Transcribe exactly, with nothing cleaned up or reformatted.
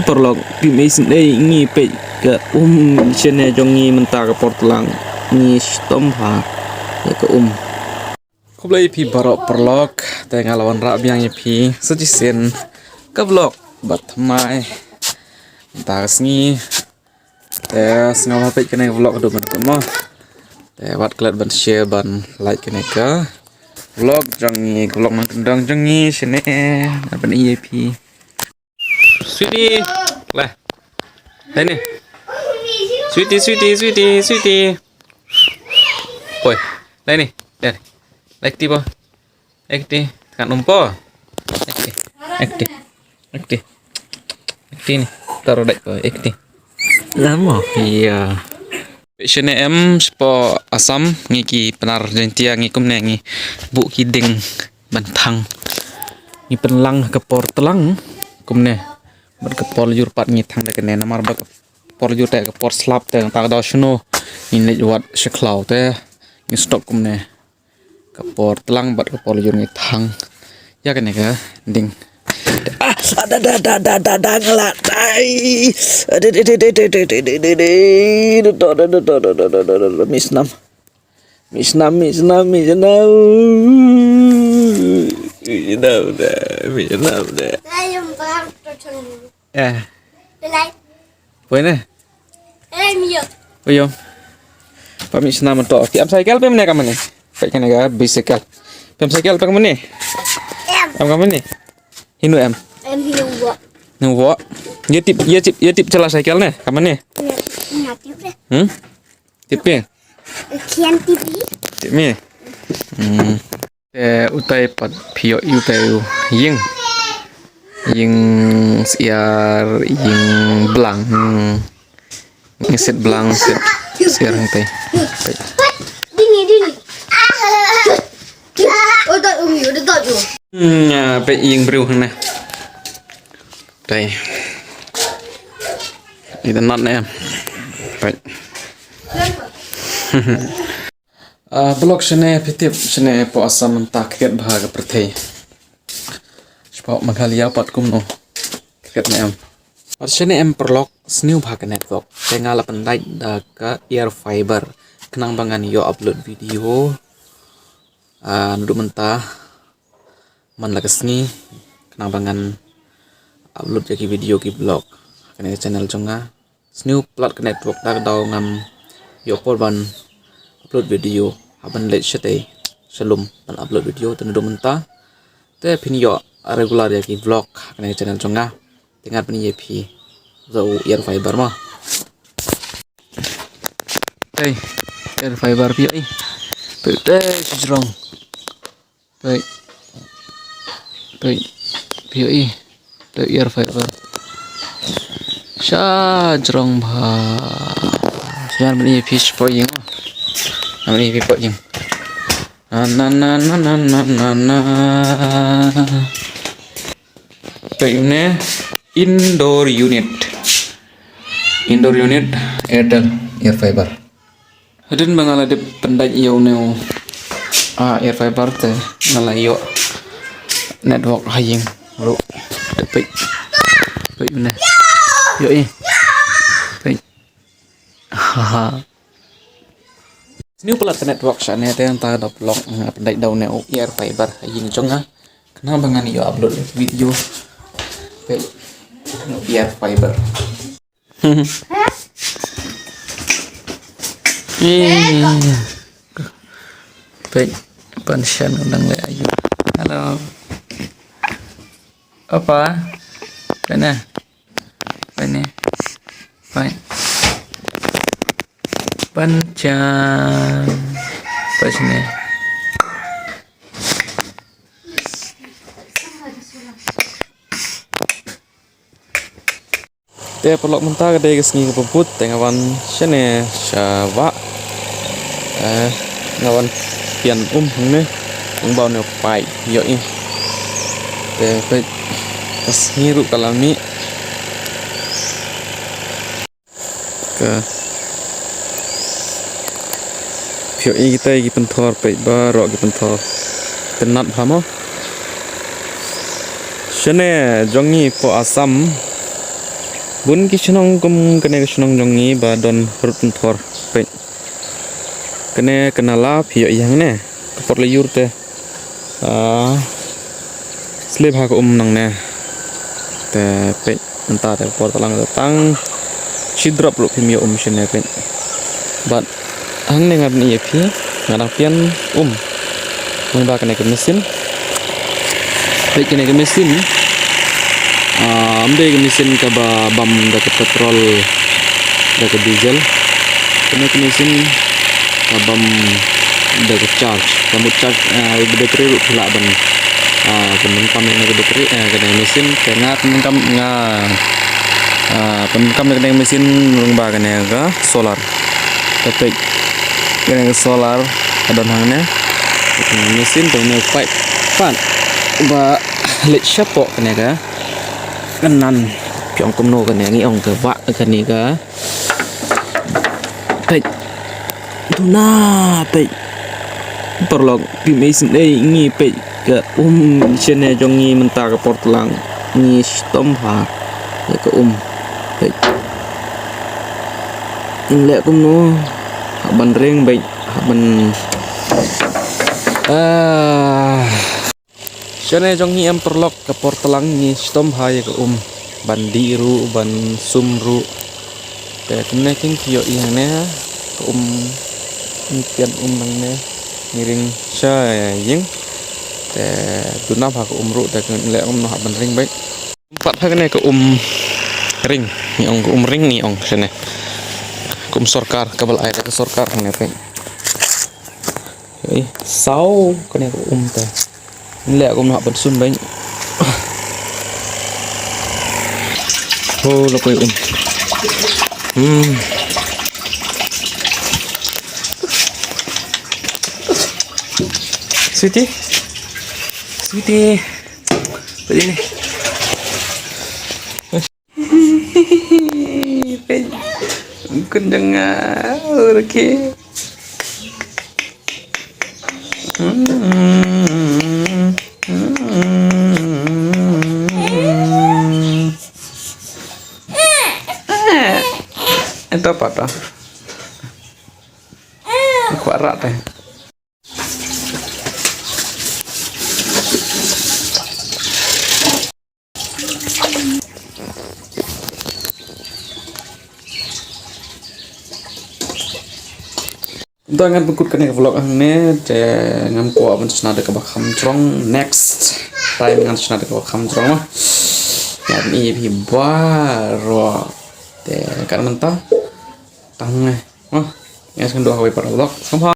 Paralok, phi mei sngewdei ngi peit ka um shane jong ngi mynta ka por tlang, ngi shitom bha ïa ka um. Khublei phi baroh paralok, te nga la wanrah biang ïa phi sa shisien ka vlog ba thymmai mynta ka sngi. Te sngewbha peit kane ka vlog haduh ban kut mo. Te wat klet ban share ban like kane ka vlog jong ngi, ka vlog nongkyndong jong ngi shane. Ngan pyni ïa phi. Sweetie. Lah. Lai ni. Sweetie, sweetie, sweetie, sweetie. Oi, lai ni. Lai. Lai kti ba. Ekti, tekan umpo. Ekti. Ekti. Ekti. Ekti ni. Taruh dek ko ekti. Lama. Iya. Shane em spo Assam ngi ki Pnar Jaintia ngi kumne ngi buh ki ding ban thang. Ngi pynlang ka por tlang kumne. Bad ka por jur pat ngi thang da kane namar ba ka por jur te ka por slap te ta ka daw shano. Ngi leit wat sha khlaw te ngi stok kumne. Ka por tlang bad ka por jur ngi thang ïa kane ka ding. Ah, da da da da da da ngala dai. Misnam. Misnam, misnam, misnam. Misnam da, misnam da. Eh. Poi ne? Poi yom. Pa mi snam to. Ki am cycle pe mane ka mane? Peit kane ka bicycle. Pe am cycle pe ka mane? Am ka mane? Hinu em. Em hinu wa. Nu wa. Ye tip, ye tip, ye tip chala cycle ne? Ka mane? Hmm? Tip pe? Kian tip pe? Tip me? Hmm. Te utai pat phi ïohi utai u ïing. Ïing syiar, ïing blang. Ngi sit blang, sit syiar hangtai. Dini, dini. Oh, dah umi, udah dah tu. Hmm, ya, peit ïing briew hangne. Tai. Ita nat ne. Peit. Ah, paralok shane phi tip shane hapoh Assam mynta khriat bha ka pyrthei. Shapoh Meghalaya pat kumno khriat ne em. Pat shane em paralok sniew bha ka network. Te nga la pyndait da ka air fiber. Khnang ba ngan ïoh upload video. Ah, naduh mynta man la ka sngi. Khnang ba ngan upload ïa ki video ki vlog. Kane ka channel jong nga. Sniew palat ka network da ka daw ngam ïoh por ban upload video. Hap ban leit shatei sha lum ban upload video te naduh mynta. Te phin ïoh regular ïa ki vlog kane ka channel jong nga. Te ngan pyni ïa phi. Za u air fiber ma. Tei, air fiber phi ïohi. Peit tei shi jrong. Peit. Peit. Phi ïohi. Peit air fiber. Sha jrong bha. Sha ban ïa phi shapoh ïing. Ban ïa phi shapoh ïing. Na na na na na na na. Peit une indoor unit. Indoor unit Airtel air fiber. Hadien ba nga la dep pyndait ïa une u, ah, air fiber te nga la ïoh network ha ïing ruh. Te peit. Peit une. Ïohi. Peit. Haha. Sniew palat ka network shane te hangta da paralok nga pyndait da une u air fiber ha ïing jong nga. Khnang ba ngan ïoh upload video. Peit. Air fiber. Eh. Peit, pan shan u dang leh ayu. Hello. Apa? Peit ne? Peit ne? Peit. Pan shan. Peit sini. Te paralok mynta ka dei ka sngi kaba bud te nga wan shane sha wah. Eh, nga wan pian um hangne. Ong ba une u paip ïohi. Te peit ka sngi ruh ka la mih. Ka Phi ïohi kita ki pynthor peit baroh ki pynthor. Tynnat bha mo. Shane jong ngi hapoh Assam. Bun ki shnong kum kane ka shnong jong ngi ba don rud pynthor. Peit. Kane ka nala phi ïoh ïa hangne. Ka por la ïur te. Ah, slip ha ka um nangne. Te peit mynta te ka por tlang te tang shi drop ruh phim ïoh um shane peit. Bad hangne nga dang ïa phi nga dang pian um. Nang ba kane ka machine. Peit kane ka machine. Ah, ym dei ka machine kaba bam da ka petrol da ka diesel. Kane ka machine ka bam da ka charge. Ka mut charge, ah, da battery ruh phi lah ban, ah, pyndonkam ïa kane ka battery, eh, kane ka machine. Te nga pyndonkam nga, ah, pyndonkam ïa kane ka machine lyngba kane ka solar. Te peit kane ka solar ka don hangne. Kane ka machine te une u pipe pat ba leit shapoh kane ka kynnan. Phi ong kumno kane ngi ong ka wah kane ka. Peit. Duna peit. Paralok phim ïohi sngewdei ngi peit ka um shane jong ngi mynta ka por tlang ngi shitom ha ïa ka um. Peit. Ngi leh kumno hap ban ring peit hap ban, ah. Shane jong ngi em paralok ka por tlang ngi shitom ha ïa ka um ban dih ruh ban sum ruh. Te kumne kin phi ïohi hangne ha ka um ngi pian um nangne ngi ring sha ïing. Te duna ha ka um ruh te kin leh kumno hap ban ring beit. Pat ha kane ka um ring ngi ong ka um ring ngi ong shane. Ka um sorkar kaba la ai da ka sorkar hangne peit. Ei, saw kane ka um te. Leh kumno hap ban sum beit. Ho la poi um. Hmm. Sweetie. Sweetie. Peit ni. Peit. Kun jong nga. Ur ki. Ito pa to. Kwah rak te. Nda ngan pynkut kane ka vlog hangne te ngam kwah ban shna da kaba kham jrong, next time ngan shna da kaba kham jrong ma. Ngan ïa phi baroh te kan mynta tang ne ma. Ngan sngewdon ha kawei pat vlog. Khublei.